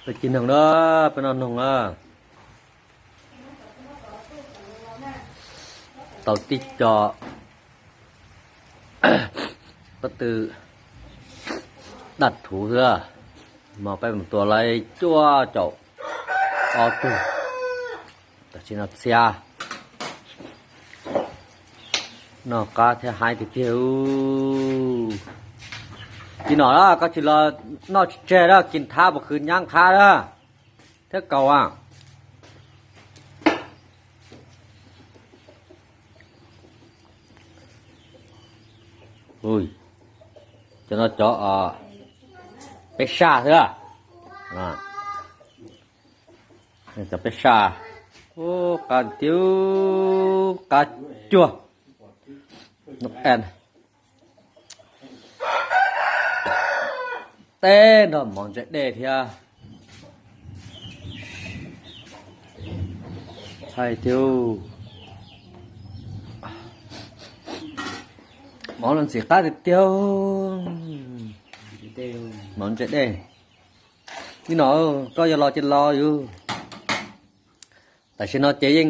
Peb ci noog na, peb noj noog na. Tau tib co pob tw daj thuv xwb, mas peb mus tua lawv cuaj caum ob tug. Tam sim no txhiab noj qab thiab haib tiag tiag. Ci nom na, koj tsis los noj tsis tseg na, ci thab puas khwv nyab qhab na thiab kaus a. Cov no cov peb saj xwb. Cov peb saj, qab tiag, qab cuag. Teb nrog mov ntse dej thiab. Hais tiag, mov los ntxim qab tiag tiag. Mov ntse dej. Ib no koj yuav los ces los yus. Tam sim no ces yeej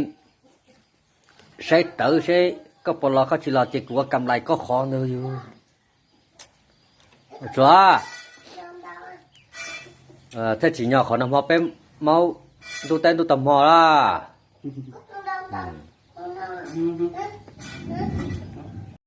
saib rawv seb koj puas los, koj tsis los ces kuv ua kam lais koj qhov ntawd yus. Tsuav, thiaj tsim nyog qhov nag hmo peb maub ntuj teb ntuj tag hmo lawm.